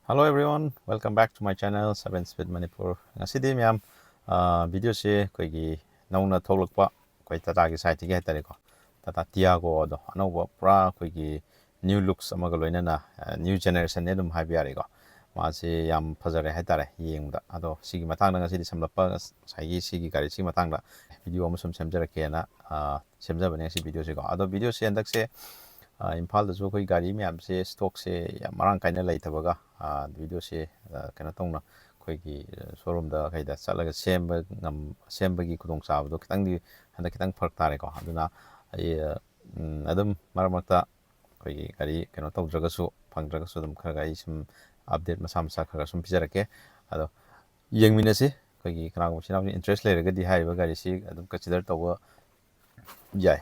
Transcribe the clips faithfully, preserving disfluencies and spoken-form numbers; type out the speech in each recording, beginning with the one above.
Hello everyone, welcome back to my channel seven Speed Manipur. ꯉꯁꯤꯗꯤ ꯃꯌꯥꯝ ꯚꯤꯗꯤꯑꯣꯁꯦ ꯑꯩꯈꯣꯏꯒꯤ ꯅꯧꯅ ꯊꯣꯛꯂꯛꯄ ꯑꯩꯈꯣꯏ ꯇꯥꯇꯥꯒꯤ ꯁꯥꯏꯠꯇꯒꯤ ꯍꯥꯏꯇꯥꯔꯦꯀꯣ, ꯇꯥꯇꯥ ꯇꯤꯌꯥꯒꯣ ꯑꯗꯣ ꯑꯅꯧꯕ ꯄꯨꯔꯥ ꯑꯩꯈꯣꯏꯒꯤ ꯅ꯭ꯌꯨ ꯂꯨꯛꯁ ꯑꯃꯒ ꯂꯣꯏꯅꯅ ꯅ꯭ꯌꯨ ꯖꯦꯅꯦꯔꯦꯁꯟꯅꯦ ꯑꯗꯨꯝ ꯍꯥꯏꯕ ꯌꯥꯔꯦꯀꯣ꯫ ꯃꯥꯁꯦ ꯌꯥꯝ ꯐꯖꯔꯦ ꯍꯥꯏꯇꯥꯔꯦ ꯌꯦꯡꯕꯗ꯫ ꯑꯗꯣ ꯁꯤꯒꯤ ꯃꯇꯥꯡꯗ ꯉꯁꯤꯗꯤ ꯁꯝꯂꯞꯄ ꯉꯁꯥꯏꯒꯤ ꯁꯤꯒꯤ ꯒꯥꯔꯤꯁꯤꯒꯤ ꯃꯇꯥꯡꯗ ꯚꯤꯗꯤꯑꯣ ꯑꯃ ꯁꯨꯝ ꯁꯦꯝꯖꯔꯛꯀꯦꯅ ꯁꯦꯝꯖꯕꯅꯦ ꯉꯁꯤ ꯚꯤꯗꯤꯑꯣꯁꯤꯀꯣ꯫ ꯑꯗꯣ ꯚꯤꯗꯤꯑꯣꯁꯦ ꯍꯟꯗꯛꯁꯦ ꯏꯝꯐꯥꯜꯗꯁꯨ ꯑꯩꯈꯣꯏ ꯒꯥꯔꯤ ꯃꯌꯥꯝꯁꯦ ꯁ꯭ꯇꯣꯛꯁꯦ ꯌꯥꯝ ꯃꯔꯥꯡ ꯀꯥꯏꯅ ꯂꯩꯇꯕꯒ ꯚꯤꯗꯤꯑꯣꯁꯦ ꯀꯩꯅꯣ ꯇꯧꯅ ꯑꯩꯈꯣꯏꯒꯤ ꯁꯣꯔꯨꯝꯗ ꯀꯩꯗ ꯆꯠꯂꯒ ꯁꯦꯝꯕ ꯉꯝ ꯁꯦꯝꯕꯒꯤ ꯈꯨꯗꯣꯡꯆꯥꯕꯗꯣ ꯈꯤꯇꯪꯗꯤ ꯍꯟꯗꯛ ꯈꯤꯇꯪ ꯐꯔꯛ ꯇꯥꯔꯦꯀꯣ꯫ ꯑꯗꯨꯅ ꯑꯩ ꯑꯗꯨꯝ ꯃꯔꯛ ꯃꯔꯛꯇ ꯑꯩꯈꯣꯏꯒꯤ ꯒꯥꯔꯤ ꯀꯩꯅꯣ ꯇꯧꯗ꯭ꯔꯒꯁꯨ, ꯐꯪꯗ꯭ꯔꯒꯁꯨ ꯑꯗꯨꯝ ꯈꯔ ꯈꯔ ꯑꯩ ꯁꯨꯝ ꯑꯞꯗꯦꯠ ꯃꯆꯥ ꯃꯆꯥ ꯈꯔ ꯈꯔ ꯁꯨꯝ ꯄꯤꯖꯔꯛꯀꯦ꯫ ꯑꯗꯣ ꯌꯦꯡꯃꯤꯟꯅꯁꯤ꯫ ꯑꯩꯈꯣꯏꯒꯤ ꯀꯅꯥꯒꯨꯝꯕ ꯏꯆꯤꯟ ꯏꯅꯥꯎꯁꯤꯡ ꯏꯟꯇꯔꯦꯁ ꯂꯩꯔꯒꯗꯤ ꯍꯥꯏꯔꯤꯕ ꯒꯥꯔꯤꯁꯤ ꯑꯗꯨꯝ ꯀꯟꯁꯤꯗꯔ ꯇꯧꯕ ꯌꯥꯏ꯫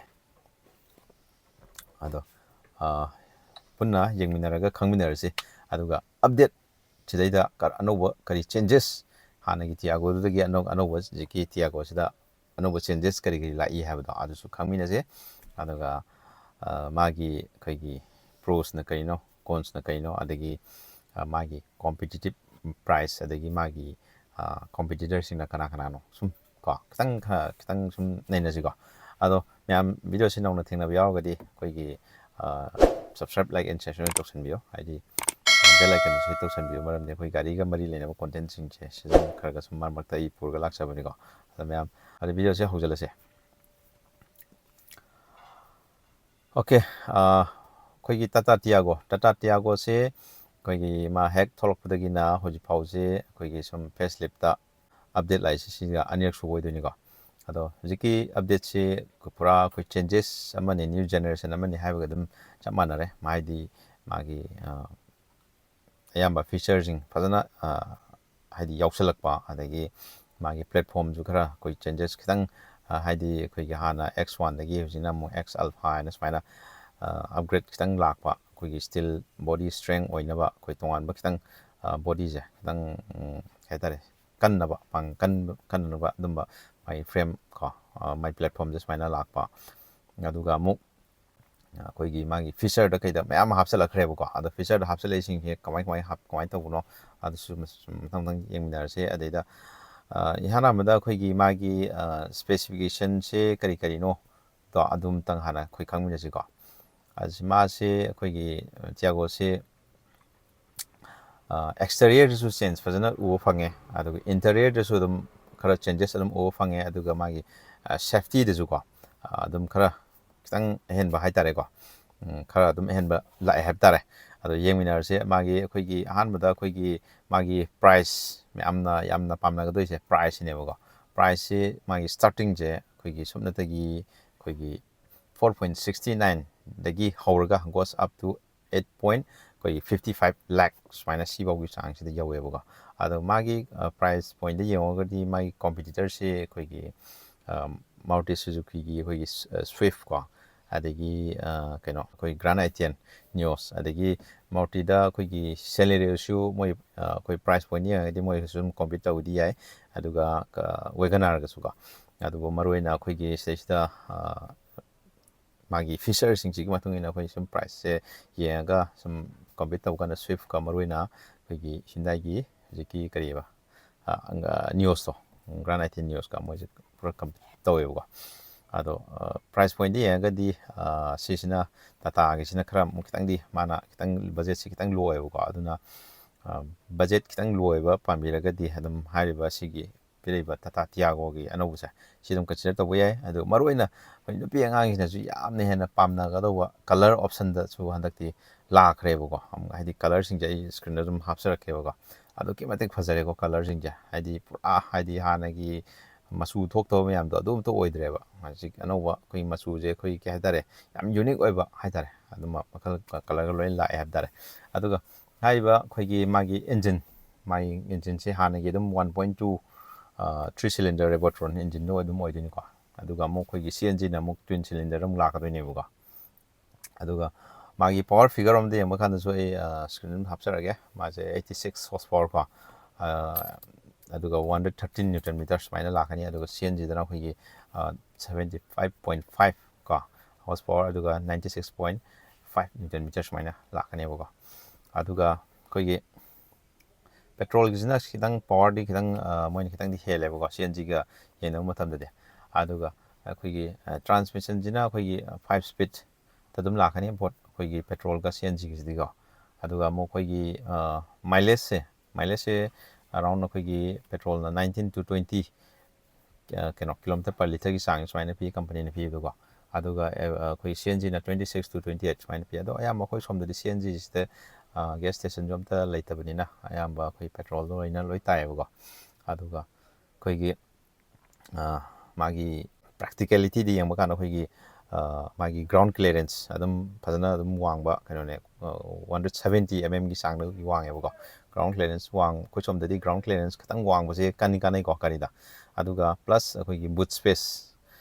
ꯑꯗꯣ ꯄꯨꯟꯅ ꯌꯦꯡꯃꯤꯟꯅꯔꯒ ꯈꯪꯃꯤꯟꯅꯔꯁꯤ꯫ ꯑꯗꯨꯒ ꯑꯞꯗꯦꯠ ꯁꯤꯗꯩꯗ ꯑꯅꯧꯕ ꯀꯔꯤ ꯆꯦꯟꯖꯦꯁ, ꯍꯥꯟꯅꯒꯤ ꯇꯤꯌꯥꯒꯣꯗꯨꯗꯒꯤ ꯑꯅꯧꯕ ꯍꯧꯖꯤꯛꯀꯤ ꯇꯤꯌꯥꯒꯣꯁꯤꯗ ꯑꯅꯧꯕ ꯆꯦꯟꯖꯦꯁ ꯀꯔꯤ ꯀꯔꯤ ꯂꯥꯛꯏ ꯍꯥꯏꯕꯗꯣ ꯑꯗꯨꯁꯨ ꯈꯪꯃꯤꯟꯅꯁꯦ꯫ ꯑꯗꯨꯒ ꯃꯥꯒꯤ ꯑꯩꯈꯣꯏꯒꯤ ꯄ꯭ꯔꯣꯁꯅ ꯀꯔꯤꯅꯣ, ꯀꯣꯟꯁꯅ ꯀꯔꯤꯅꯣ, ꯑꯗꯒꯤ ꯃꯥꯒꯤ ꯀꯣꯝꯄꯤꯇꯤꯇꯤꯞ ꯄ꯭ꯔꯥꯏꯁ, ꯑꯗꯒꯤ ꯃꯥꯒꯤ ꯀꯣꯝꯄꯤꯇꯤꯇꯔꯁꯤꯡꯅ ꯀꯅꯥ ꯀꯅꯥꯅꯣ, ꯁꯨꯝ ꯀꯣ ꯈꯤꯇꯪ ꯈꯔ ꯈꯤꯇꯪ ꯁꯨꯝ ꯅꯩꯅꯁꯤꯀꯣ꯫ ꯑꯗꯣ ꯃꯌꯥꯝ ꯚꯤꯗꯤꯑꯣꯁꯤ ꯅꯧꯅ ꯊꯦꯡꯅꯕ ꯌꯥꯎꯔꯒꯗꯤ ꯑꯩꯈꯣꯏꯒꯤ subscribe, like and share ꯁꯣꯏꯗꯅ ꯇꯧꯁꯟꯕꯤꯌꯨ꯫ ꯍꯥꯏꯗꯤ bell iconꯗꯨꯁꯨ hit ꯇꯧꯁꯟꯕꯤꯌꯨ, ꯃꯔꯝꯗꯤ ꯑꯩꯈꯣꯏ ꯒꯥꯔꯤꯒ ꯃꯔꯤ ꯂꯩꯅꯕ contentꯁꯤꯡꯁꯦ ꯁꯤꯖꯟ ꯈꯔꯒ ꯁꯨꯝ ꯃꯔꯛ ꯃꯔꯛꯇ ꯑꯩ ꯄꯨꯔꯒ ꯂꯥꯛꯆꯕꯅꯤꯀꯣ꯫ ꯑꯗꯣ ꯃꯌꯥꯝ ꯑꯗꯨ ꯚꯤꯗꯤꯑꯣꯁꯦ ꯍꯧꯖꯤꯜꯂꯁꯦ꯫ ꯑꯣꯀꯦ, ꯑꯩꯈꯣꯏꯒꯤ ꯇꯥꯇꯥ ꯇꯤꯌꯥꯒꯣ, ꯇꯥꯇꯥ ꯇꯤꯌꯥꯒꯣꯁꯦ ꯑꯩꯈꯣꯏꯒꯤ ꯃꯥ ꯍꯦꯛ ꯊꯣꯛꯂꯛꯄꯗꯒꯤꯅ ꯍꯧꯖꯤꯛ ꯐꯥꯎꯁꯦ ꯑꯩꯈꯣꯏꯒꯤ ꯁꯨꯝ ꯐꯦꯁ ꯂꯤꯞꯇ ꯑꯞꯗꯦꯠ ꯂꯥꯛꯏꯁꯦ ꯁꯤꯒ ꯑꯅꯤꯔꯛ ꯁꯨꯕ ꯑꯣꯏꯗꯣꯏꯅꯤꯀꯣ꯫ ꯑꯗꯣ ꯍꯧꯖꯤꯛꯀꯤ ꯑꯞꯗꯦꯠꯁꯤ ꯄꯨꯔꯥ ꯑꯩꯈꯣꯏ ꯆꯦꯟꯖꯦꯁ ꯑꯃꯅꯤ, ꯅ꯭ꯌꯨ ꯖꯦꯅꯦꯔꯦꯁꯟ ꯑꯃꯅꯤ ꯍꯥꯏꯕꯒ ꯑꯗꯨꯝ ꯆꯞ ꯃꯥꯟꯅꯔꯦ꯫ ꯃꯥ ꯍꯥꯏꯗꯤ ꯃꯥꯒꯤ ꯑꯌꯥꯝꯕ ꯐꯤꯆꯔꯁꯤꯡ ꯐꯖꯅ ꯍꯥꯏꯗꯤ ꯌꯥꯎꯁꯜꯂꯛꯄ, ꯑꯗꯒꯤ ꯃꯥꯒꯤ ꯄ꯭ꯂꯦꯠꯐꯣꯝꯁꯨ ꯈꯔ ꯑꯩꯈꯣꯏ ꯆꯦꯟꯖꯦꯁ ꯈꯤꯇꯪ, ꯍꯥꯏꯗꯤ ꯑꯩꯈꯣꯏꯒꯤ ꯍꯥꯟꯅ ꯑꯦꯛꯁ ꯋꯥꯟꯗꯒꯤ ꯍꯧꯖꯤꯛꯅ ꯑꯃꯨꯛ ꯑꯦꯛꯁ ꯑꯜꯐꯥ ꯍꯥꯏꯅ ꯁꯨꯃꯥꯏꯅ ꯑꯞꯒ꯭ꯔꯦꯗ ꯈꯤꯇꯪ ꯂꯥꯛꯄ, ꯑꯩꯈꯣꯏꯒꯤ ꯁ꯭ꯇꯤꯜ ꯕꯣꯗꯤ ꯁ꯭ꯇ꯭ꯔꯦꯡ ꯑꯣꯏꯅꯕ ꯑꯩꯈꯣꯏ ꯇꯣꯉꯥꯟꯕ ꯈꯤꯇꯪ ꯕꯣꯗꯤꯁꯦ ꯈꯤꯇꯪ ꯀꯩ ꯍꯥꯏꯇꯥꯔꯦ, ꯀꯟꯅꯕ, ꯄꯥꯡ-, ꯀꯟꯕ, ꯀꯟꯅꯕ ꯑꯗꯨꯝꯕ ꯃꯥꯒꯤ ꯐ꯭ꯔꯦꯝ ꯀꯣ, ꯃꯥꯏ ꯄ꯭ꯂꯦꯠꯐꯣꯝꯁꯦ ꯁꯨꯃꯥꯏꯅ ꯂꯥꯛꯄ꯫ ꯑꯗꯨꯒ ꯑꯃꯨꯛ ꯑꯩꯈꯣꯏꯒꯤ ꯃꯥꯒꯤ ꯐꯤꯆꯔꯗ ꯀꯩꯗ ꯃꯌꯥꯝ ꯑꯃ ꯍꯥꯞꯆꯤꯜꯂꯛꯈ꯭ꯔꯦꯕꯀꯣ꯫ ꯑꯗꯣ ꯐꯤꯆꯔꯗ ꯍꯥꯞꯆꯤꯜꯂꯛꯏꯁꯤꯡꯁꯦ ꯀꯃꯥꯏ ꯀꯃꯥꯏ ꯍꯥꯞ ꯀꯃꯥꯏꯅ ꯇꯧꯕꯅꯣ, ꯑꯗꯨꯁꯨ ꯃꯊꯪ ꯃꯊꯪ ꯌꯦꯡꯃꯤꯟꯅꯔꯁꯦ꯫ ꯑꯗꯩꯗ ꯏꯍꯥꯟ ꯍꯥꯟꯕꯗ ꯑꯩꯈꯣꯏꯒꯤ ꯃꯥꯒꯤ ꯁ꯭ꯄꯦꯁꯤꯐꯤꯀꯦꯁꯟꯁꯦ ꯀꯔꯤ ꯀꯔꯤꯅꯣ, ꯗꯣ ꯑꯗꯨꯝꯇꯪ ꯍꯥꯟꯅ ꯑꯩꯈꯣꯏ ꯈꯪꯃꯤꯟꯅꯁꯤꯀꯣ꯫ ꯑꯁꯤ ꯃꯥꯁꯦ ꯑꯩꯈꯣꯏꯒꯤ ꯇꯤꯌꯥꯒꯣꯁꯦ ꯑꯦꯛꯁꯇꯔꯤꯌꯔꯗꯁꯨ ꯆꯦꯟꯖ ꯐꯖꯅ ꯎꯕ ꯐꯪꯉꯦ, ꯑꯗꯨꯒ ꯏꯟꯇꯔꯤꯌꯔꯗꯁꯨ ꯑꯗꯨꯝ ꯈꯔ ꯆꯦꯟꯖꯦꯁ ꯑꯗꯨꯝ ꯎꯕ ꯐꯪꯉꯦ, ꯑꯗꯨꯒ ꯃꯥꯒꯤ ꯁꯦꯐꯇꯤꯗꯁꯨꯀꯣ ꯑꯗꯨꯝ ꯈꯔ ꯈꯤꯇꯪ ꯑꯍꯦꯟꯕ ꯍꯥꯏꯇꯥꯔꯦꯀꯣ꯫ ꯎꯝ, ꯈꯔ ꯑꯗꯨꯝ ꯑꯍꯦꯟꯕ ꯂꯥꯛꯑꯦ ꯍꯥꯏꯕ ꯇꯥꯔꯦ꯫ ꯑꯗꯣ ꯌꯦꯡꯃꯤꯟꯅꯔꯁꯦ꯫ ꯃꯥꯒꯤ ꯑꯩꯈꯣꯏꯒꯤ ꯑꯍꯥꯟꯕꯗ ꯑꯩꯈꯣꯏꯒꯤ ꯃꯥꯒꯤ ꯄ꯭ꯔꯥꯏꯁ ꯃꯌꯥꯝꯅ ꯌꯥꯝꯅ ꯄꯥꯝꯅꯒꯗꯣꯏꯁꯦ ꯄ꯭ꯔꯥꯏꯁꯁꯤꯅꯦꯕꯀꯣ꯫ ꯄ꯭ꯔꯥꯏꯁꯁꯤ ꯃꯥꯒꯤ ꯁ꯭ꯇꯥꯔꯇꯤꯡꯁꯦ ꯑꯩꯈꯣꯏꯒꯤ ꯁꯨꯞꯅꯇꯒꯤ ꯑꯩꯈꯣꯏꯒꯤ four point sixty nineꯗꯒꯤ ꯍꯧꯔꯒ goes up to eight point ꯑꯩꯈꯣꯏꯒꯤ fifty five lakh ꯁꯨꯃꯥꯏꯅ ꯁꯤꯐꯥꯎꯒꯤ ꯆꯥꯡꯁꯤꯗ ꯌꯧꯋꯦꯕꯀꯣ꯫ ꯑꯗꯣ ꯃꯥꯒꯤ ꯄ꯭ꯔꯥꯏꯁ ꯄꯣꯏꯟꯗ ꯌꯦꯡꯉꯨꯔꯒꯗꯤ ꯃꯥꯒꯤ ꯀꯣꯝꯄꯤꯇꯤꯇꯔꯁꯤ ꯑꯩꯈꯣꯏꯒꯤ ꯃꯥꯔꯨꯇꯤ ꯁꯨꯖꯨꯀꯤꯒꯤ ꯑꯩꯈꯣꯏꯒꯤ ꯁ꯭ꯋꯤꯐ ꯀꯣ, ꯑꯗꯒꯤ ꯀꯩꯅꯣ ꯑꯩꯈꯣꯏ ꯒ꯭ꯔꯥꯟ ꯑꯥꯏꯇꯦꯟ ꯅꯤꯌꯣꯁ, ꯑꯗꯒꯤ ꯃꯥꯔꯨꯇꯤꯗ ꯑꯩꯈꯣꯏꯒꯤ ꯁꯦꯂꯦꯔꯤꯑꯣꯁꯨ ꯃꯣꯏ ꯑꯩꯈꯣꯏ ꯄ꯭ꯔꯥꯏꯁ ꯄꯣꯏꯟ ꯌꯦꯡꯉꯒꯗꯤ ꯃꯣꯏꯒꯁꯨ ꯑꯗꯨꯝ ꯀꯣꯝꯄꯤꯠ ꯇꯧꯕꯗꯤ ꯌꯥꯏ꯫ ꯑꯗꯨꯒ ꯋꯦꯒꯅꯥꯔꯒꯁꯨꯀꯣ꯫ ꯑꯗꯨꯕꯨ ꯃꯔꯨꯑꯣꯏꯅ ꯑꯩꯈꯣꯏꯒꯤ ꯁꯤꯗꯩꯁꯤꯗ ꯃꯥꯒꯤ ꯐꯤꯆꯔꯁꯤꯡꯁꯤꯒꯤ ꯃꯇꯨꯡ ꯏꯟꯅ ꯑꯩꯈꯣꯏ ꯁꯨꯝ ꯄ꯭ꯔꯥꯏꯁꯁꯦ ꯌꯦꯡꯉꯒ ꯁꯨꯝ ꯀꯝꯄꯤꯠ ꯇꯧꯕ ꯀꯥꯟꯗ ꯁ꯭ꯋꯤꯐꯀ ꯃꯔꯨꯑꯣꯏꯅ ꯑꯩꯈꯣꯏꯒꯤ ꯍꯤꯟꯗꯥꯏꯒꯤ ꯍꯧꯖꯤꯛꯀꯤ ꯀꯔꯤꯑꯕ ꯅꯤꯌꯣꯁꯇꯣ, ꯒ꯭ꯔꯥꯟ ꯑꯥꯏꯇꯦꯟ ꯅꯤꯌꯣꯁꯀ ꯃꯣꯏꯁꯦ ꯄꯨꯔꯥ ꯀꯝꯄꯤꯠ ꯇꯧꯋꯦꯕꯀꯣ꯫ ꯑꯗꯣ ꯄ꯭ꯔꯥꯏꯁ ꯄꯣꯏꯟꯗ ꯌꯦꯡꯉꯒꯗꯤ ꯁꯤꯁꯤꯅ ꯇꯥꯇꯥꯒꯤꯁꯤꯅ ꯈꯔ ꯑꯃꯨꯛ ꯈꯤꯇꯪꯗꯤ ꯃꯥꯅ ꯈꯤꯇꯪ ꯕꯖꯦꯠꯁꯤ ꯈꯤꯇꯪ ꯂꯣ ꯑꯣꯏꯕꯀꯣ꯫ ꯑꯗꯨꯅ ꯕꯖꯦꯠ ꯈꯤꯇꯪ ꯂꯣ ꯑꯣꯏꯕ ꯄꯥꯝꯕꯤꯔꯒꯗꯤ ꯑꯗꯨꯝ ꯍꯥꯏꯔꯤꯕ ꯁꯤꯒꯤ ꯄꯤꯔꯛꯏꯕ ꯇꯥꯇꯥ ꯇꯤꯌꯥꯒꯣꯒꯤ ꯑꯅꯧꯕꯁꯦ ꯁꯤ ꯑꯗꯨꯝ ꯀꯟꯁꯤꯗꯔ ꯇꯧꯕ ꯌꯥꯏ꯫ ꯑꯗꯨ ꯃꯔꯨꯑꯣꯏꯅ ꯑꯩꯈꯣꯏ ꯅꯨꯄꯤ ꯑꯉꯥꯡꯁꯤꯡꯅꯁꯨ ꯌꯥꯝꯅ ꯍꯦꯟꯅ ꯄꯥꯝꯅꯒꯗꯧꯕ ꯀꯂꯔ ꯑꯣꯞꯁꯟꯗꯁꯨ ꯍꯟꯗꯛꯇꯤ ꯂꯥꯛꯈ꯭ꯔꯦꯕꯀꯣ꯫ ꯑꯃꯨꯛ ꯍꯥꯏꯗꯤ ꯀꯂꯔꯁꯤꯡꯁꯦ ꯑꯩ ꯁ꯭ꯀ꯭ꯔꯤꯟꯗ ꯑꯗꯨꯝ ꯍꯥꯞꯆꯔꯛꯀꯦꯕꯀꯣ꯫ ꯑꯗꯨꯛꯀꯤ ꯃꯇꯤꯛ ꯐꯖꯔꯦꯀꯣ ꯀꯂꯔꯁꯤꯡꯁꯦ꯫ ꯍꯥꯏꯗꯤ ꯄꯨꯔꯥ ꯍꯥꯏꯗꯤ ꯍꯥꯟꯅꯒꯤ ꯃꯆꯨ ꯊꯣꯛꯇꯕ ꯃꯌꯥꯝꯗꯣ ꯑꯗꯨ ꯑꯝꯇ ꯑꯣꯏꯗ꯭ꯔꯦꯕ꯫ ꯍꯧꯖꯤꯛ ꯑꯅꯧꯕ ꯑꯩꯈꯣꯏ ꯃꯆꯨꯁꯦ ꯑꯩꯈꯣꯏ ꯀꯩ ꯍꯥꯏꯇꯥꯔꯦ, ꯌꯥꯝ ꯌꯨꯅꯤꯛ ꯑꯣꯏꯕ ꯍꯥꯏꯇꯥꯔꯦ꯫ ꯑꯗꯨꯝ ꯃꯈꯜ ꯀꯂꯔꯒ ꯂꯣꯏꯅ ꯂꯥꯛꯑꯦ ꯍꯥꯏꯕ ꯇꯥꯔꯦ꯫ ꯑꯗꯨꯒ ꯍꯥꯏꯔꯤꯕ ꯑꯩꯈꯣꯏꯒꯤ ꯃꯥꯒꯤ ꯏꯟꯖꯤꯟ, ꯃꯥꯒꯤ ꯏꯟꯖꯤꯟꯁꯦ ꯍꯥꯟꯅꯒꯤ ꯑꯗꯨꯝ one point two three cylinder Revoltron ꯏꯟꯖꯤꯟꯗꯣ ꯑꯗꯨꯝ ꯑꯣꯏꯗꯣꯏꯅꯤꯀꯣ꯫ ꯑꯗꯨꯒ ꯑꯃꯨꯛ ꯑꯩꯈꯣꯏꯒꯤ ꯁꯤ ꯑꯦꯟ ꯖꯤꯅ ꯑꯃꯨꯛ twin cylinder ꯑꯃꯨꯛ ꯂꯥꯛꯀꯗꯣꯏꯅꯦꯕꯀꯣ꯫ ꯑꯗꯨꯒ ꯃꯥꯒꯤ ꯄꯋꯥꯔ ꯐꯤꯒꯔ ꯑꯃꯗ ꯌꯦꯡꯕ ꯀꯥꯟꯗꯁꯨ ꯑꯩ ꯁ꯭ꯀ꯭ꯔꯤꯟ ꯑꯗꯨꯝ ꯍꯥꯞꯆꯔꯒꯦ꯫ ꯃꯥꯁꯦ eighty six horse power ꯀꯣ, ꯑꯗꯨꯒ one hundred thirteen newton meter ꯁꯨꯃꯥꯏꯅ ꯂꯥꯛꯀꯅꯤ꯫ ꯑꯗꯨꯒ ꯁꯤ ꯑꯦꯟ ꯖꯤꯗꯅ ꯑꯩꯈꯣꯏꯒꯤ seventy five point five ꯀꯣ, horse power, ꯑꯗꯨꯒ ninety six point five newton meter ꯁꯨꯃꯥꯏꯅ ꯂꯥꯛꯀꯅꯦꯕꯀꯣ꯫ ꯑꯗꯨꯒ ꯑꯩꯈꯣꯏꯒꯤ petrolꯒꯤꯁꯤꯅ ꯈꯤꯇꯪ powerꯗꯤ ꯈꯤꯇꯪ, ꯑ, ꯃꯣꯏꯅ ꯈꯤꯇꯪꯗꯤ ꯍꯦꯜꯂꯦꯕꯀꯣ, CNGꯒ ꯌꯦꯡꯅꯕ ꯃꯇꯝꯗꯗꯤ꯫ ꯑꯗꯨꯒ ꯑꯩꯈꯣꯏꯒꯤ, ꯑ, transmissionꯁꯤꯅ ꯑꯩꯈꯣꯏꯒꯤ five speedꯇ ꯑꯗꯨꯝ ꯂꯥꯛꯀꯅꯤ, both ꯑꯩꯈꯣꯏꯒꯤ petrolꯒ CNGꯒꯤꯁꯤꯗꯤꯀꯣ꯫ ꯑꯗꯨꯒ ꯑꯃꯨꯛ ꯑꯩꯈꯣꯏꯒꯤ, ꯑ, mileageꯁꯦ, mileageꯁꯦ around ꯑꯩꯈꯣꯏꯒꯤ petrolꯅ nineteen to twenty, ꯑ, ꯀꯩꯅꯣ, kilometer per litreꯒꯤ ꯆꯥꯡ ꯁꯨꯃꯥꯏꯅ ꯄꯤ, companyꯅ ꯄꯤꯕꯗꯀꯣ꯫ ꯑꯗꯨꯒ, ꯑ, ꯑꯩꯈꯣꯏ CNGꯅ twenty six to twenty eight ꯁꯨꯃꯥꯏꯅ ꯄꯤ꯫ ꯑꯗꯣ ꯑꯌꯥꯝꯕ ꯑꯩꯈꯣꯏ ꯁꯣꯝꯗꯗꯤ CNGꯁꯤꯗ, ꯑ, gas stationꯁꯨ ꯑꯝꯇ ꯂꯩꯇꯕꯅꯤꯅ ꯑꯌꯥꯝꯕ ꯑꯩꯈꯣꯏ petrolꯗ ꯂꯣꯏꯅ ꯂꯣꯏ ꯇꯥꯏꯌꯦꯕꯀꯣ꯫ ꯑꯗꯨꯒ ꯑꯩꯈꯣꯏꯒꯤ, ꯑ, ꯃꯥꯒꯤ practicalityꯗ ꯌꯦꯡꯕ ꯀꯥꯟꯗ ꯑꯩꯈꯣꯏꯒꯤ, ꯑ, ꯃꯥꯒꯤ ground clearance ꯑꯗꯨꯝ ꯐꯖꯅ ꯑꯗꯨꯝ ꯋꯥꯡꯕ ꯀꯩꯅꯣꯅꯦ, ꯑ, one hundred seventy mmꯒꯤ ꯆꯥꯡꯗꯒꯤ ꯋꯥꯡꯉꯦꯕꯀꯣ꯫ Ground clearance ꯋꯥꯡ-, ꯑꯩꯈꯣꯏ ꯁꯣꯝꯗꯗꯤ ground clearance ꯈꯤꯇꯪ ꯋꯥꯡꯕꯁꯦ ꯀꯟꯗꯤ ꯀꯥꯟꯅꯩꯀꯣ ꯒꯥꯔꯤꯗ꯫ ꯑꯗꯨꯒ plus ꯑꯩꯈꯣꯏꯒꯤ boot space,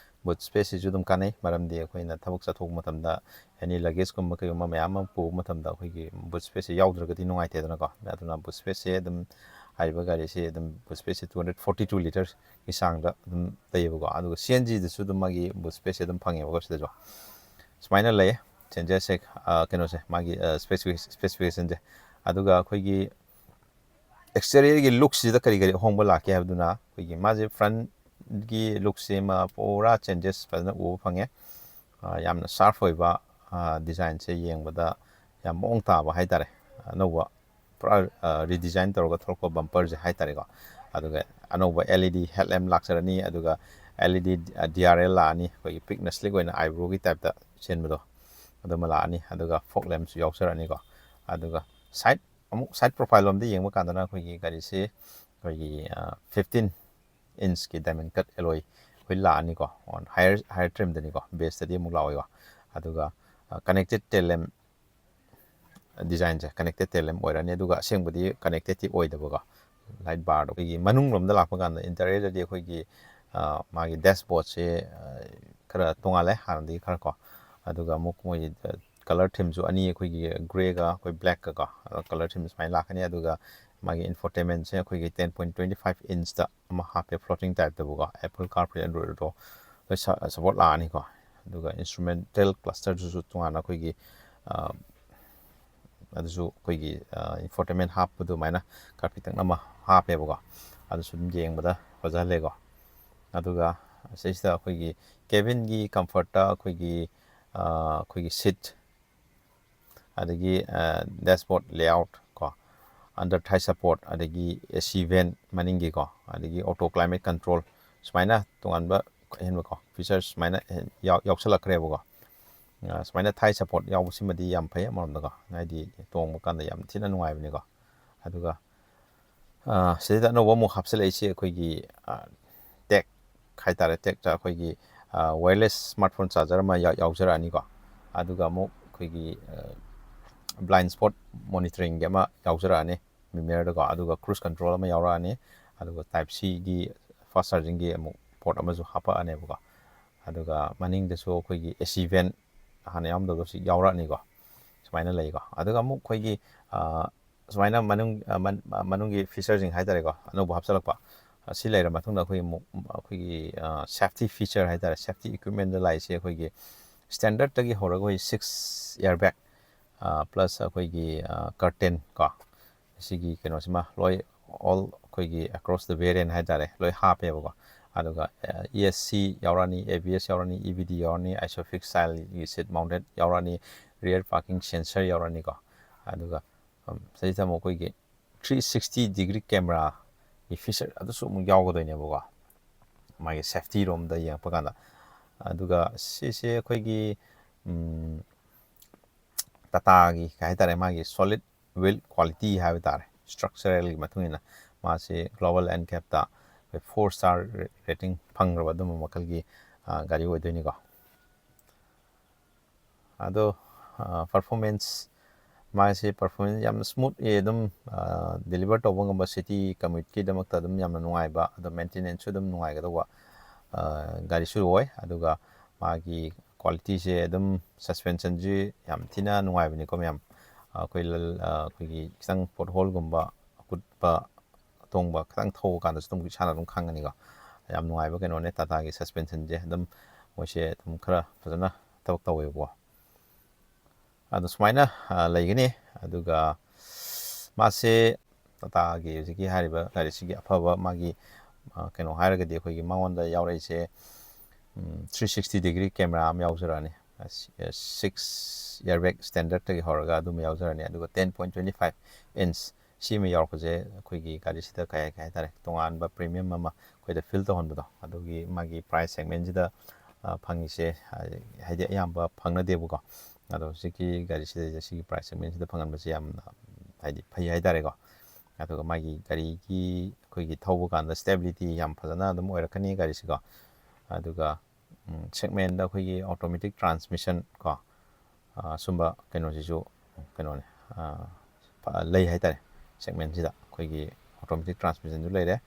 boot spaceꯁꯤꯁꯨ ꯑꯗꯨꯝ ꯀꯥꯟꯅꯩ, ꯃꯔꯝꯗꯤ ꯑꯩꯈꯣꯏꯅ ꯊꯕꯛ ꯆꯠꯊꯣꯛꯄ ꯃꯇꯝꯗ any luggageꯀꯨꯝꯕ ꯀꯩꯒꯨꯝꯕ ꯃꯌꯥꯝ ꯑꯃ ꯄꯨꯕ ꯃꯇꯝꯗ ꯑꯩꯈꯣꯏꯒꯤ boot spaceꯁꯦ ꯌꯥꯎꯗ꯭ꯔꯒꯗꯤ ꯅꯨꯡꯉꯥꯏꯇꯦꯗꯅꯀꯣ꯫ ꯑꯗꯨꯅ boot spaceꯁꯦ ꯑꯗꯨꯝ, ꯍꯥꯏꯔꯤꯕ ꯒꯥꯔꯤꯁꯦ ꯑꯗꯨꯝ boot spaceꯁꯦ two hundred forty two litreꯒꯤ ꯆꯥꯡꯗ ꯑꯗꯨꯝ ꯂꯩꯌꯦꯕꯀꯣ꯫ ꯑꯗꯨꯒ CNGꯗꯁꯨ ꯑꯗꯨꯝ ꯃꯥꯒꯤ boot spaceꯁꯦ ꯑꯗꯨꯝ ꯐꯪꯉꯦꯕꯀꯣ ꯁꯤꯗꯁꯨ꯫ ꯁꯨꯃꯥꯏꯅ ꯂꯩ changesꯁꯦ, ꯑ, ꯀꯩꯅꯣꯁꯦ, ꯃꯥꯒꯤ, ꯑ, specific-, specificationꯁꯦ꯫ ꯑꯗꯨꯒ ꯑꯩꯈꯣꯏꯒꯤ exteriorꯒꯤ lookꯁꯤꯗ ꯀꯔꯤ ꯀꯔꯤ ꯑꯍꯣꯡꯕ ꯂꯥꯛꯀꯦ ꯍꯥꯏꯕꯗꯨꯅ, ꯑꯩꯈꯣꯏꯒꯤ ꯃꯥꯁꯦ frontꯒꯤ lookꯁꯦ ꯑꯃ ꯄꯨꯔꯥ changes ꯐꯖꯅ ꯎꯕ ꯐꯪꯉꯦ꯫ ꯑ, ꯌꯥꯝꯅ sharp ꯑꯣꯏꯕ, ꯑ, designꯁꯦ ꯌꯦꯡꯕꯗ ꯌꯥꯝ ꯃꯑꯣꯡ ꯇꯥꯕ ꯍꯥꯏꯇꯥꯔꯦ꯫ ꯑꯅꯧꯕ ꯄꯨꯔꯥ, ꯑ, redesign ꯇꯧꯔꯒ ꯊꯣꯛꯂꯛꯄ bumperꯁꯦ ꯍꯥꯏꯇꯥꯔꯦꯀꯣ꯫ ꯑꯗꯨꯒ ꯑꯅꯧꯕ LED headlamp ꯂꯥꯛꯆꯔꯅꯤ, ꯑꯗꯨꯒ LED, ꯑ, DRL ꯂꯥꯛꯑꯅꯤ, ꯑꯩꯈꯣꯏꯒꯤ ꯄꯤꯛꯅ sleek ꯑꯣꯏꯅ eyebrowꯒꯤ typeꯇ ꯆꯦꯟꯕꯗꯣ ꯑꯗꯨꯃ ꯂꯥꯛꯑꯅꯤ, ꯑꯗꯨꯒ fog lampꯁꯨ ꯌꯥꯎꯖꯔꯅꯤꯀꯣ꯫ ꯑꯗꯨꯒ side, ꯑꯃꯨꯛ side profile ꯂꯣꯝꯗ ꯌꯦꯡꯕ ꯀꯥꯟꯗꯅ ꯑꯩꯈꯣꯏꯒꯤ ꯒꯥꯔꯤꯁꯤ ꯑꯩꯈꯣꯏꯒꯤ, ꯑ, fifteen inchꯀꯤ diamond cut alloy ꯑꯩꯈꯣꯏ ꯂꯥꯛꯑꯅꯤꯀꯣ, on higher, higher trimꯗꯅꯤꯀꯣ, baseꯇꯗꯤ ꯑꯃꯨꯛ ꯂꯥꯛꯑꯣꯏꯀꯣ꯫ ꯑꯗꯨꯒ, ꯑ, connected tail lamp designꯁꯦ connected tail lamp ꯑꯣꯏꯔꯅꯤ, ꯑꯗꯨꯒ ꯑꯁꯦꯡꯕꯗꯤ connectedꯇꯤ ꯑꯣꯏꯗꯕꯀꯣ꯫ Light barꯗꯣ ꯑꯩꯈꯣꯏꯒꯤ ꯃꯅꯨꯡ ꯂꯣꯝꯗ ꯂꯥꯛꯄ ꯀꯥꯟꯗ interiorꯗꯗꯤ ꯑꯩꯈꯣꯏꯒꯤ, ꯑ, ꯃꯥꯒꯤ dashboardꯁꯦ, ꯑ, ꯈꯔ ꯇꯣꯡꯉꯥꯜꯂꯦ ꯍꯥꯟꯅꯗꯒꯤ ꯈꯔ ꯀꯣ꯫ ꯑꯗꯨꯒ ꯑꯃꯨꯛ ꯃꯣꯏꯒꯤ, ꯑ, colour themeꯁꯨ ꯑꯅꯤ, ꯑꯩꯈꯣꯏꯒꯤ greyꯒ ꯑꯩꯈꯣꯏ blackꯀ ꯀꯣ꯫ ꯑꯗꯣ colour theme ꯁꯨꯃꯥꯏꯅ ꯂꯥꯛꯀꯅꯤ꯫ ꯑꯗꯨꯒ ꯃꯥꯒꯤ infotainmentꯁꯦ ꯑꯩꯈꯣꯏꯒꯤ ten point twenty five inchꯇ ꯑꯃ ꯍꯥꯞꯄꯦ, floating typeꯇꯕꯨꯀꯣ꯫ Apple CarPlay, Android Auto ꯂꯣꯏ ꯁ-, support ꯂꯥꯛꯑꯅꯤꯀꯣ꯫ ꯑꯗꯨꯒ instrumental clusterꯗꯨꯁꯨ ꯇꯣꯉꯥꯟꯅ ꯑꯩꯈꯣꯏꯒꯤ ꯑꯗꯨꯁꯨ ꯑꯩꯈꯣꯏꯒꯤ infotainment ꯍꯥꯞꯄ ꯑꯗꯨꯃꯥꯏꯅ ꯈꯔ ꯄꯤꯛꯇꯛꯅ ꯑꯃ ꯍꯥꯞꯄꯦꯕꯀꯣ꯫ ꯑꯗꯨꯁꯨ ꯑꯗꯨꯝ ꯌꯦꯡꯕꯗ ꯐꯖꯍꯜꯂꯦꯀꯣ꯫ ꯑꯗꯨꯒ ꯁꯤꯁꯤꯗ ꯑꯩꯈꯣꯏꯒꯤ cabinꯒꯤ comfortꯇ ꯑꯩꯈꯣꯏꯒꯤ ꯑꯩꯈꯣꯏꯒꯤ seat, ꯑꯗꯒꯤ dashboard layout ꯀꯣ, under thigh support, ꯑꯗꯒꯤ AC vent ꯃꯅꯤꯡꯒꯤꯀꯣ, ꯑꯗꯒꯤ auto climate control, ꯁꯨꯃꯥꯏꯅ ꯇꯣꯉꯥꯟꯕ ꯑꯍꯦꯟꯕꯀꯣ features ꯁꯨꯃꯥꯏꯅ ꯌꯥꯎꯁꯜꯂꯛꯈ꯭ꯔꯦꯕꯀꯣ꯫ ꯁꯨꯃꯥꯏꯅ thigh support ꯌꯥꯎꯕꯁꯤꯃꯗꯤ ꯌꯥꯝ ꯐꯩ ꯑꯃꯔꯣꯝꯗꯀꯣ, ꯍꯥꯏꯗꯤ ꯇꯣꯡꯕ ꯀꯥꯟꯗ ꯌꯥꯝ ꯊꯤꯅ ꯅꯨꯡꯉꯥꯏꯕꯅꯤꯀꯣ꯫ ꯑꯗꯨꯒ ꯁꯤꯗ ꯑꯅꯧꯕ ꯑꯃꯨꯛ ꯍꯥꯞꯆꯤꯜꯂꯛꯏꯁꯤ ꯑꯩꯈꯣꯏꯒꯤ tech ꯍꯥꯏꯇꯥꯔꯦ꯫ Techꯇ ꯑꯩꯈꯣꯏꯒꯤ wireless smartphone charger ꯑꯃ ꯌꯥꯎꯖꯔꯛꯑꯅꯤꯀꯣ꯫ ꯑꯗꯨꯒ ꯑꯃꯨꯛ ꯑꯩꯈꯣꯏꯒꯤ blind spot monitoringꯒꯤ ꯑꯃ ꯌꯥꯎꯖꯔꯛꯑꯅꯤ mirrorꯗꯀꯣ꯫ ꯑꯗꯨꯒ cruise control ꯑꯃ ꯌꯥꯎꯔꯛꯑꯅꯤ꯫ ꯑꯗꯨꯒ type Cꯒꯤ fast chargingꯒꯤ ꯑꯃꯨꯛ port ꯑꯃꯁꯨ ꯍꯥꯞꯄꯛꯑꯅꯦꯕꯀꯣ꯫ ꯑꯗꯨꯒ ꯃꯅꯤꯡꯗꯁꯨ ꯑꯩꯈꯣꯏꯒꯤ AC vent ꯍꯥꯟꯅ ꯌꯥꯎꯔꯝꯗꯕꯗꯣ ꯁꯤ ꯌꯥꯎꯔꯛꯑꯅꯤꯀꯣ꯫ ꯁꯨꯃꯥꯏꯅ ꯂꯩꯀꯣ꯫ ꯑꯗꯨꯒ ꯑꯃꯨꯛ ꯑꯩꯈꯣꯏꯒꯤ ꯁꯨꯃꯥꯏꯅ ꯃꯅꯨꯡ ꯃꯅꯨꯡꯒꯤ featureꯁꯤꯡ ꯍꯥꯏꯇꯥꯔꯦꯀꯣ, ꯑꯅꯧꯕ ꯍꯥꯞꯆꯤꯜꯂꯛꯄ꯫ ꯑꯁꯤ ꯂꯩꯔ ꯃꯇꯨꯡꯗ ꯑꯩꯈꯣꯏꯒꯤ ꯑꯃꯨꯛ ꯑꯩꯈꯣꯏꯒꯤ safety feature ꯍꯥꯏꯇꯥꯔꯦ, safety equipmentꯗ ꯂꯥꯛꯏꯁꯦ ꯑꯩꯈꯣꯏꯒꯤ standardꯇꯒꯤ ꯍꯧꯔꯒ ꯑꯩꯈꯣꯏ six airbag plus ꯑꯩꯈꯣꯏꯒꯤ curtain ꯀꯣ, ꯁꯤꯒꯤ ꯀꯩꯅꯣꯁꯤꯃ ꯂꯣꯏ all ꯑꯩꯈꯣꯏꯒꯤ across the variant ꯍꯥꯏꯇꯥꯔꯦ, ꯂꯣꯏ ꯍꯥꯞꯄꯦꯕꯀꯣ꯫ ꯑꯗꯨꯒ ESC ꯌꯥꯎꯔꯛꯑꯅꯤ, ABS ꯌꯥꯎꯔꯛꯑꯅꯤ, EBD ꯌꯥꯎꯔꯛꯑꯅꯤ, ISOFIX styleꯒꯤ seat mounted ꯌꯥꯎꯔꯛꯑꯅꯤ, rear parking sensor ꯌꯥꯎꯔꯛꯑꯅꯤꯀꯣ꯫ ꯑꯗꯨꯒ ꯁꯤꯗꯩꯁꯤꯗ ꯑꯃꯨꯛ ꯑꯩꯈꯣꯏꯒꯤ three sixty degree cameraꯒꯤ feature ꯑꯗꯨꯁꯨ ꯑꯃꯨꯛ ꯌꯥꯎꯒꯗꯣꯏꯅꯦꯕꯀꯣ, ꯃꯥꯒꯤ safety ꯔꯣꯝꯗ ꯌꯦꯡꯉꯛꯄ ꯀꯥꯟꯗ꯫ ꯑꯗꯨꯒ ꯁꯤꯁꯦ ꯑꯩꯈꯣꯏꯒꯤ Tataꯒꯤ ꯀꯩ ꯍꯥꯏꯇꯥꯔꯦ, ꯃꯥꯒꯤ solid build quality ꯍꯥꯏꯕ ꯇꯥꯔꯦ, structuralꯒꯤ ꯃꯇꯨꯡ ꯏꯟꯅ ꯃꯥꯁꯤ global NCAPꯇ ꯑꯩꯈꯣꯏ four star rating ꯐꯪꯈ꯭ꯔꯕ ꯑꯗꯨꯝꯕ ꯃꯈꯜꯒꯤ ꯒꯥꯔꯤ ꯑꯣꯏꯗꯣꯏꯅꯤꯀꯣ꯫ ꯑꯗꯣ performance, ꯃꯥꯁꯤ performance ꯌꯥꯝꯅ smooth ꯑꯣꯏ, ꯑꯗꯨꯝ deliver ꯇꯧꯕ ꯉꯝꯕ, city commuteꯀꯤꯗꯃꯛꯇ ꯑꯗꯨꯝ ꯌꯥꯝꯅ ꯅꯨꯡꯉꯥꯏꯕ, ꯑꯗꯣ maintenanceꯁꯨ ꯑꯗꯨꯝ ꯅꯨꯡꯉꯥꯏꯒꯗꯧꯕ ꯒꯥꯔꯤꯁꯨ ꯑꯣꯏ꯫ ꯑꯗꯨꯒ ꯃꯥꯒꯤ qualityꯁꯦ ꯑꯗꯨꯝ, suspensionꯁꯤ ꯌꯥꯝ ꯊꯤꯅ ꯅꯨꯡꯉꯥꯏꯕꯅꯤꯀꯣ ꯃꯌꯥꯝ꯫ ꯑꯩꯈꯣꯏ ꯑꯩꯈꯣꯏꯒꯤ ꯈꯤꯇꯪ potholeꯒꯨꯝꯕ, ꯑꯀꯨꯠꯄ ꯑꯇꯣꯡꯕ ꯈꯤꯇꯪ ꯊꯧꯕ ꯀꯥꯟꯗꯁꯨ ꯑꯗꯨꯝ ꯏꯁꯥꯅ ꯑꯗꯨꯝ ꯈꯪꯒꯅꯤꯀꯣ꯫ ꯌꯥꯝ ꯅꯨꯡꯉꯥꯏꯕ ꯀꯩꯅꯣꯅꯦ Tataꯒꯤ suspensionꯁꯦ꯫ ꯑꯗꯨꯝ ꯃꯣꯏꯁꯦ ꯑꯗꯨꯝ ꯈꯔ ꯐꯖꯅ ꯊꯕꯛ ꯇꯧꯋꯦꯕꯀꯣ꯫ ꯑꯗꯣ ꯁꯨꯃꯥꯏꯅ ꯂꯩꯒꯅꯤ꯫ ꯑꯗꯨꯒ ꯃꯥꯁꯦ ꯇꯥꯇꯥꯒꯤ ꯍꯧꯖꯤꯛꯀꯤ ꯍꯥꯏꯔꯤꯕ ꯒꯥꯔꯤꯁꯤꯒꯤ ꯑꯐꯕ ꯃꯥꯒꯤ ꯀꯩꯅꯣ ꯍꯥꯏꯔꯒꯗꯤ, ꯑꯩꯈꯣꯏꯒꯤ ꯃꯉꯣꯟꯗ ꯌꯥꯎꯔꯛꯏꯁꯦ three sixty degree camera ꯑꯃ ꯌꯥꯎꯖꯔꯛꯑꯅꯤ꯫ Six airbag standardꯇꯒꯤ ꯍꯧꯔꯒ ꯑꯗꯨꯝ ꯌꯥꯎꯖꯔꯅꯤ꯫ ꯑꯗꯨꯒ ten point twenty five inch ꯁꯤꯃ ꯌꯥꯎꯔꯛꯄꯁꯦ ꯑꯩꯈꯣꯏꯒꯤ ꯒꯥꯔꯤꯁꯤꯗ ꯀꯩ ꯀꯩ ꯍꯥꯏꯇꯥꯔꯦ, ꯇꯣꯉꯥꯟꯕ premium ꯑꯃ ꯑꯩꯈꯣꯏꯗ feel ꯇꯧꯍꯟꯕꯗꯣ, ꯑꯗꯨꯒꯤ ꯃꯥꯒꯤ price segmentꯁꯤꯗ ꯐꯪꯉꯤꯁꯦ ꯍꯥꯏꯗꯤ ꯑꯌꯥꯝꯕ ꯐꯪꯅꯗꯦꯕꯀꯣ꯫ ꯑꯗꯣ ꯍꯧꯖꯤꯛꯀꯤ ꯒꯥꯔꯤꯁꯤꯗꯩꯗ ꯁꯤꯒꯤ price segmentꯁꯤꯗ ꯐꯪꯍꯟꯕꯁꯦ ꯌꯥꯝꯅ ꯍꯥꯏꯗꯤ ꯐꯩ ꯍꯥꯏꯇꯥꯔꯦꯀꯣ꯫ ꯑꯗꯨꯒ ꯃꯥꯒꯤ ꯒꯥꯔꯤꯒꯤ ꯑꯩꯈꯣꯏꯒꯤ ꯊꯧꯕ ꯀꯥꯟꯗ stability ꯌꯥꯝ ꯐꯖꯅ ꯑꯗꯨꯝ ꯑꯣꯏꯔꯛꯀꯅꯤ ꯒꯥꯔꯤꯁꯤꯀꯣ꯫ ꯑꯗꯨꯒ segmentꯗ ꯑꯩꯈꯣꯏꯒꯤ automatic transmission ꯀꯣ, ꯁꯨꯝꯕ ꯀꯩꯅꯣꯁꯤꯁꯨ ꯀꯩꯅꯣꯅꯦ, ꯂꯩ ꯍꯥꯏꯇꯥꯔꯦ꯫ Segmentꯁꯤꯗ ꯑꯩꯈꯣꯏꯒꯤ automatic transmissionꯁꯨ ꯂꯩꯔꯦ꯫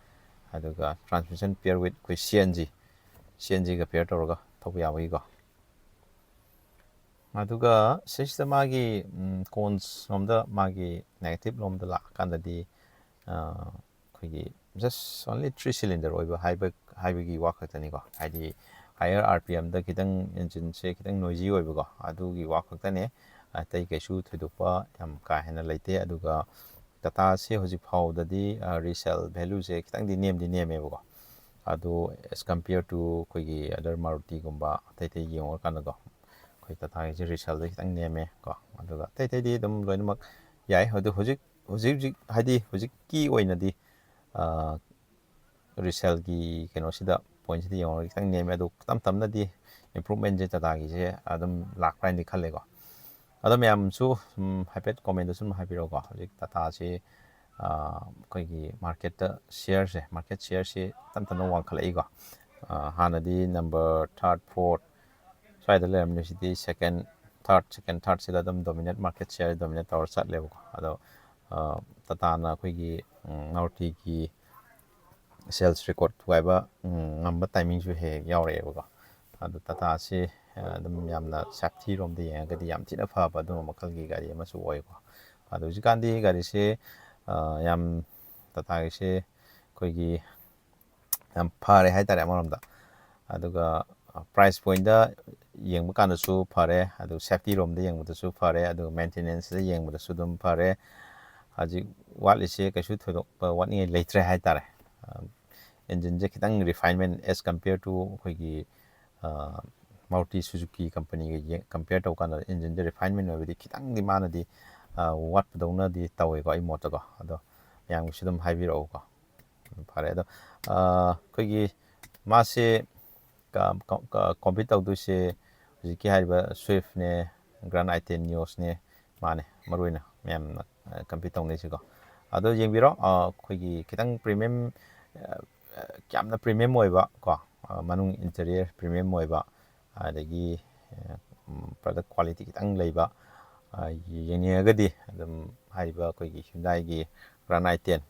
ꯑꯗꯨꯒ transmission pair with ꯑꯩꯈꯣꯏ CNG, CNGꯒ pair ꯇꯧꯔꯒ ꯊꯧꯕ ꯌꯥꯕꯒꯤꯀꯣ꯫ ꯑꯗꯨꯒ ꯁꯤꯁꯤꯗ ꯃꯥꯒꯤ cons ꯂꯣꯝꯗ, ꯃꯥꯒꯤ negative ꯂꯣꯝꯗ ꯂꯥꯛꯑꯀꯥꯟꯗꯗꯤ ꯑꯩꯈꯣꯏꯒꯤ just only three cylinder ꯑꯣꯏꯕ ꯍꯥꯏꯕ ꯍꯥꯏꯕꯒꯤ ꯋꯥ ꯈꯛꯇꯅꯤꯀꯣ꯫ ꯍꯥꯏꯗꯤ higher RPMꯗ ꯈꯤꯇꯪ engineꯁꯦ ꯈꯤꯇꯪ noisy ꯑꯣꯏꯕꯀꯣ, ꯑꯗꯨꯒꯤ ꯋꯥ ꯈꯛꯇꯅꯦ꯫ ꯑꯇꯩ ꯀꯩꯁꯨ ꯊꯣꯏꯗꯣꯛꯄ ꯌꯥꯝ ꯀꯥ ꯍꯦꯟꯅ ꯂꯩꯇꯦ꯫ ꯑꯗꯨꯒ ꯇꯥꯇꯥꯁꯦ ꯍꯧꯖꯤꯛ ꯐꯥꯎꯕꯗꯗꯤ resale valueꯁꯦ ꯈꯤꯇꯪꯗꯤ ꯅꯦꯝꯗꯤ ꯅꯦꯝꯃꯦꯕꯀꯣ꯫ ꯑꯗꯣ as compare to ꯑꯩꯈꯣꯏꯒꯤ other ꯃꯥꯔꯨꯇꯤꯒꯨꯝꯕ ꯑꯇꯩ ꯑꯇꯩ ꯌꯦꯡꯉꯨꯔꯀꯥꯟꯗꯀꯣ, ꯑꯩꯈꯣꯏ ꯇꯥꯇꯥꯒꯤꯁꯦ resaleꯗ ꯈꯤꯇꯪ ꯅꯦꯝꯃꯦ ꯀꯣ꯫ ꯑꯗꯨꯒ ꯑꯇꯩ ꯑꯇꯩꯗꯤ ꯑꯗꯨꯝ ꯂꯣꯏꯅꯃꯛ ꯌꯥꯏ꯫ ꯑꯗꯨ ꯍꯧꯖꯤꯛ ꯍꯧꯖꯤꯛ ꯍꯧꯖꯤꯛ ꯍꯥꯏꯗꯤ ꯍꯧꯖꯤꯛꯀꯤ ꯑꯣꯏꯅꯗꯤ resaleꯒꯤ ꯀꯩꯅꯣꯁꯤꯗ, pointꯁꯤꯗ ꯌꯦꯡꯉꯨꯔꯒ ꯈꯤꯇꯪ ꯅꯦꯝꯃꯦ꯫ ꯑꯗꯨ ꯇꯞ ꯇꯞꯅꯗꯤ improvementꯁꯦ ꯇꯥꯇꯥꯒꯤꯁꯦ ꯑꯗꯨꯝ ꯂꯥꯛꯄ꯭ꯔꯥ ꯍꯥꯏꯅꯗꯤ ꯈꯜꯂꯦꯀꯣ꯫ ꯑꯗꯣ ꯃꯌꯥꯝꯁꯨ ꯁꯨꯝ ꯍꯥꯏꯐꯦꯠ commentꯗ ꯁꯨꯝ ꯍꯥꯏꯕꯤꯔꯛꯑꯣꯀꯣ꯫ ꯍꯧꯖꯤꯛ ꯇꯥꯇꯥꯁꯤ ꯑꯩꯈꯣꯏꯒꯤ marketꯇ shareꯁꯦ, market shareꯁꯤ ꯇꯞ ꯇꯞꯅ ꯋꯥꯡꯈꯠꯂꯛꯏꯀꯣ꯫ ꯍꯥꯟꯅꯗꯤ number third, fourth ꯁ꯭ꯋꯥꯏꯗ ꯂꯩꯔꯝꯃꯤ꯫ ꯍꯧꯖꯤꯛꯇꯤ second, third, second, thirdꯁꯤꯗ ꯑꯗꯨꯝ dominate, market share dominate ꯇꯧꯔ ꯆꯠꯂꯦꯕꯀꯣ꯫ ꯑꯗꯣ ꯇꯥꯇꯥꯅ ꯑꯩꯈꯣꯏꯒꯤ ꯃꯥꯔꯨꯇꯤꯒꯤ sales record ꯊꯨꯒꯥꯏꯕ ꯉꯝꯕ timingꯁꯨ ꯍꯦꯛ ꯍꯦꯛ ꯌꯥꯎꯔꯛꯑꯦꯕꯀꯣ꯫ ꯑꯗꯣ ꯇꯥꯇꯥꯁꯤ ꯑꯗꯨꯝ ꯌꯥꯝꯅ safetyꯔꯣꯝꯗ ꯌꯦꯡꯉꯒꯗꯤ ꯌꯥꯝ ꯊꯤꯅ ꯐꯕ ꯑꯗꯨꯝꯕ ꯃꯈꯜꯒꯤ ꯒꯥꯔꯤ ꯑꯃꯁꯨ ꯑꯣꯏꯀꯣ꯫ ꯑꯗꯣ ꯍꯧꯖꯤꯛꯀꯥꯟꯗꯤ ꯒꯥꯔꯤꯁꯦ ꯌꯥꯝ, ꯇꯥꯇꯥꯒꯤꯁꯦ ꯑꯩꯈꯣꯏꯒꯤ ꯌꯥꯝ ꯐꯔꯦ ꯍꯥꯏꯇꯥꯔꯦ ꯑꯃꯔꯣꯝꯗ꯫ ꯑꯗꯨꯒ ꯄ꯭ꯔꯥꯏꯁ ꯄꯣꯏꯟꯗ ꯌꯦꯡꯕ ꯀꯥꯟꯗꯁꯨ ꯐꯔꯦ, ꯑꯗꯨ ꯁꯦꯐꯇꯤ ꯔꯣꯝꯗ ꯌꯦꯡꯕꯗꯁꯨ ꯐꯔꯦ, ꯑꯗꯨꯒ ꯃꯦꯟꯇꯦꯅꯦꯟꯁꯇ ꯌꯦꯡꯕꯗꯁꯨ ꯑꯗꯨꯝ ꯐꯔꯦ꯫ ꯍꯧꯖꯤꯛ ꯋꯥꯠꯂꯤꯁꯦ ꯀꯩꯁꯨ ꯊꯣꯏꯗꯣꯛꯄ ꯋꯥꯠꯅꯤꯡꯉꯥꯏ ꯂꯩꯇ꯭ꯔꯦ ꯍꯥꯏꯇꯥꯔꯦ꯫ ꯏꯟꯖꯤꯟꯁꯦ ꯈꯤꯇꯪ refinement as compare to ꯑꯩꯈꯣꯏꯒꯤ ꯃꯥꯔꯨꯇꯤ ꯁꯨꯖꯨꯀꯤ ꯀꯝꯄꯅꯤꯒ ꯀꯝꯄꯤꯌꯔ ꯇꯧꯕ ꯀꯥꯟꯗ ꯏꯟꯖꯤꯟꯁꯦ refinement ꯑꯣꯏꯕꯗꯤ ꯈꯤꯇꯪꯗꯤ ꯃꯥꯅꯗꯤ ꯋꯥꯠꯄꯗꯧꯅꯗꯤ ꯇꯧꯋꯦꯀꯣ, ꯑꯩ ꯃꯣꯠꯇꯀꯣ꯫ ꯑꯗꯣ ꯃꯌꯥꯝꯒꯤꯁꯨ ꯑꯗꯨꯝ ꯍꯥꯏꯕꯤꯔꯛꯎꯀꯣ꯫ ꯐꯔꯦ꯫ ꯑꯗꯣ ꯑꯩꯈꯣꯏꯒꯤ ꯃꯥꯁꯦ ꯀꯝꯄꯤꯠ ꯇꯧꯗꯣꯏꯁꯦ ꯍꯧꯖꯤꯛꯀꯤ ꯍꯥꯏꯔꯤꯕ ꯁ꯭ꯋꯤꯐꯅꯦ, ꯒ꯭ꯔꯥꯟ ꯑꯥꯏ ꯇꯦꯟ ꯅꯤꯑꯣꯁꯅꯦ, ꯃꯥꯅꯦ ꯃꯔꯨ ꯑꯣꯏꯅ ꯃꯌꯥꯝꯅ ꯀꯝꯄꯤꯠ ꯇꯧꯅꯩꯁꯤꯀꯣ꯫ ꯑꯗꯣ ꯌꯦꯡꯕꯤꯔꯣ, ꯑꯩꯈꯣꯏꯒꯤ ꯈꯤꯇꯪ ꯄ꯭ꯔꯤꯃꯤꯌꯝ, ꯌꯥꯝꯅ ꯄ꯭ꯔꯤꯃꯤꯌꯝ ꯑꯣꯏꯕ ꯀꯣ, ꯃꯅꯨꯡ ꯏꯟꯇꯤꯔꯤꯌꯔ ꯄ꯭ꯔꯤꯃꯤꯌꯝ ꯑꯣꯏꯕ, ꯑꯗꯒꯤ product quality ꯈꯤꯇꯪ ꯂꯩꯕ, ꯌꯦꯡꯅꯤꯡꯉꯒꯗꯤ ꯑꯗꯨꯝ ꯍꯥꯏꯔꯤꯕ ꯑꯩꯈꯣꯏꯒꯤ ꯍ꯭ꯌꯨꯟꯗꯥꯏꯒꯤ ꯒ꯭ꯔꯥꯟ ꯑꯥꯏ ꯇꯦꯟ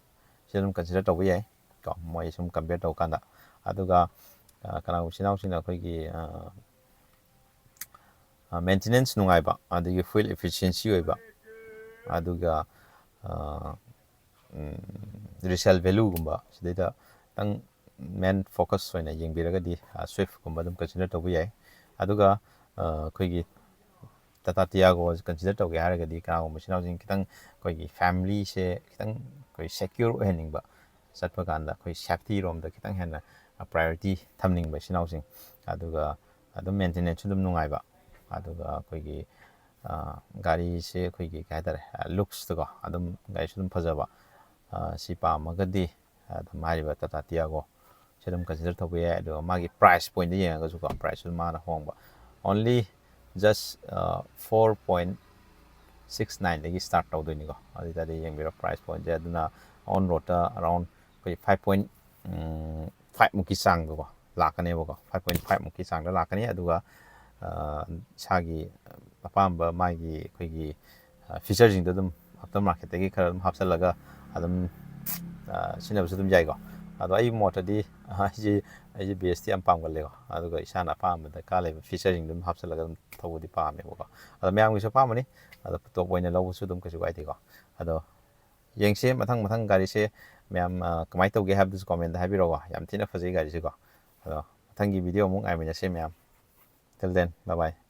ꯁꯤ ꯑꯗꯨꯝ ꯀꯟꯁꯤꯗꯔ ꯇꯧꯕ ꯌꯥꯏ ꯀꯣ, ꯃꯣꯏ ꯁꯨꯝ ꯀꯝꯄꯤꯌꯔ ꯇꯧꯕ ꯀꯥꯟꯗ꯫ ꯑꯗꯨꯒ ꯀꯅꯥꯒꯨꯝꯕ ꯏꯆꯤꯟ ꯏꯅꯥꯎꯁꯤꯡꯅ ꯑꯩꯈꯣꯏꯒꯤ ꯃꯦꯟꯇꯦꯅꯦꯟꯁ ꯅꯨꯡꯉꯥꯏꯕ, ꯑꯗꯒꯤ fuel efficiency ꯑꯣꯏꯕ, ꯑꯗꯨꯒ resale valueꯒꯨꯝꯕ ꯁꯤꯗꯩꯗ ꯈꯤꯇꯪ ꯃꯦꯟ ꯐꯣꯀꯁ ꯑꯣꯏꯅ ꯌꯦꯡꯕꯤꯔꯒꯗꯤ ꯁ꯭ꯋꯤꯐꯀꯨꯝꯕ ꯑꯗꯨꯝ ꯀꯟꯁꯤꯗꯔ ꯇꯧꯕ ꯌꯥꯏ꯫ ꯑꯗꯨꯒ ꯑꯩꯈꯣꯏꯒꯤ ꯇꯥꯇꯥ ꯇꯤꯌꯥꯒꯣ ꯀꯟꯁꯤꯗꯔ ꯇꯧꯒꯦ ꯍꯥꯏꯔꯒꯗꯤ ꯀꯅꯥꯒꯨꯝꯕ ꯏꯆꯤꯟ ꯏꯅꯥꯎꯁꯤꯡ ꯈꯤꯇꯪ ꯑꯩꯈꯣꯏꯒꯤ ꯐꯦꯃꯤꯂꯤꯁꯦ ꯈꯤꯇꯪ ꯑꯩꯈꯣꯏ ꯁꯦꯀ꯭ꯌꯨꯔ ꯑꯣꯏꯍꯟꯅꯤꯡꯕ, ꯆꯠꯄ ꯀꯥꯟꯗ ꯑꯩꯈꯣꯏ ꯁꯦꯐꯇꯤ ꯔꯣꯝꯗ ꯈꯤꯇꯪ ꯍꯦꯟꯅ ꯄ꯭ꯔꯥꯏꯌꯣꯔꯤꯇꯤ ꯊꯝꯅꯤꯡꯕ ꯏꯆꯤꯟ ꯏꯅꯥꯎꯁꯤꯡ, ꯑꯗꯨꯒ ꯑꯗꯨꯝ ꯃꯦꯟꯇꯦꯅꯦꯟꯁꯁꯨ ꯑꯗꯨꯝ ꯅꯨꯡꯉꯥꯏꯕ, ꯑꯗꯨꯒ ꯑꯩꯈꯣꯏꯒꯤ ꯒꯥꯔꯤꯁꯦ ꯑꯩꯈꯣꯏꯒꯤ ꯀꯩ ꯍꯥꯏꯇꯥꯔꯦ, ꯂꯨꯛꯁꯇꯀꯣ ꯑꯗꯨꯝ ꯒꯥꯔꯤꯁꯨ ꯑꯗꯨꯝ ꯐꯖꯕ, ꯁꯤ ꯄꯥꯝꯃꯒꯗꯤ ꯑꯗꯨꯝ ꯍꯥꯏꯔꯤꯕ ꯇꯥꯇꯥ ꯇꯤꯌꯥꯒꯣ ꯁꯤ ꯑꯗꯨꯝ ꯀꯟꯁꯤꯗꯔ ꯇꯧꯕ ꯌꯥꯏ꯫ ꯑꯗꯨꯒ ꯃꯥꯒꯤ ꯄ꯭ꯔꯥꯏꯁ ꯄꯣꯏꯟꯗ ꯌꯦꯡꯉꯒꯁꯨꯀꯣ, ꯄ꯭ꯔꯥꯏꯁꯁꯨ ꯃꯥꯅ ꯍꯣꯡꯕ, only just four point six nineꯗꯒꯤ start ꯇꯧꯗꯣꯏꯅꯤꯀꯣ꯫ ꯑꯗꯨ ꯑꯣꯏꯇꯥꯔꯗꯤ ꯌꯦꯡꯕꯤꯔꯣ ꯄ꯭ꯔꯥꯏꯁ ꯄꯣꯏꯟꯁꯦ꯫ ꯑꯗꯨꯅ on roadꯇ around ꯑꯩꯈꯣꯏ five point five ꯃꯨꯛꯀꯤ ꯆꯥꯡꯗꯀꯣ ꯂꯥꯛꯀꯅꯦꯕꯀꯣ, five point five ꯃꯨꯛꯀꯤ ꯆꯥꯡꯗ ꯂꯥꯛꯀꯅꯤ꯫ ꯑꯗꯨꯒ ꯏꯁꯥꯒꯤ ꯑꯄꯥꯝꯕ ꯃꯥꯒꯤ ꯑꯩꯈꯣꯏꯒꯤ ꯐꯤꯆꯔꯁꯤꯡꯗꯣ ꯑꯗꯨꯝ after marketꯇꯒꯤ ꯈꯔ ꯑꯗꯨꯝ ꯍꯥꯞꯆꯤꯜꯂꯒ ꯑꯗꯨꯝ ꯁꯤꯖꯤꯟꯅꯕꯁꯨ ꯑꯗꯨꯝ ꯌꯥꯏꯀꯣ꯫ ꯑꯗꯣ ꯑꯩꯒꯤ ꯃꯣꯠꯇꯗꯤ ꯑꯩꯁꯦ ꯑꯩꯁꯦ ꯕꯤ ꯑꯦꯁ ꯇꯤ ꯌꯥꯝ ꯄꯥꯝꯒꯜꯂꯦꯀꯣ꯫ ꯑꯗꯨꯒ ꯏꯁꯥꯅ ꯑꯄꯥꯝꯕ ꯗꯔꯀꯥꯔ ꯂꯩꯕ ꯐꯤꯆꯔꯁꯤꯡꯗꯣ ꯑꯗꯨꯝ ꯍꯥꯞꯆꯤꯜꯂꯒ ꯑꯗꯨꯝ ꯊꯧꯕꯗꯤ ꯄꯥꯝꯃꯦꯕꯀꯣ꯫ ꯑꯗꯣ ꯃꯌꯥꯝꯒꯤꯁꯨ ꯑꯄꯥꯝꯕꯅꯤ꯫ ꯑꯗꯣ ꯇꯣꯞ ꯑꯣꯏꯅ ꯂꯧꯕꯁꯨ ꯑꯗꯨꯝ ꯀꯩꯁꯨ ꯀꯥꯏꯗꯦꯀꯣ꯫ ꯑꯗꯣ ꯌꯦꯡꯁꯦ ꯃꯊꯪ ꯃꯊꯪ ꯒꯥꯔꯤꯁꯦ ꯃꯌꯥꯝ ꯀꯃꯥꯏꯅ ꯇꯧꯒꯦ ꯍꯥꯏꯕꯗꯨꯁꯨ ꯀꯣꯃꯦꯟꯗ ꯍꯥꯏꯕꯤꯔꯛꯑꯣ꯫ ꯌꯥꯝ ꯊꯤꯅ ꯐꯖꯩ ꯒꯥꯔꯤꯁꯦꯀꯣ꯫ ꯑꯗꯣ ꯃꯊꯪꯒꯤ video ꯑꯃꯨꯛ ꯉꯥꯏꯃꯤꯟꯅꯁꯦ ꯃꯌꯥꯝ꯫ Till then, bye bye.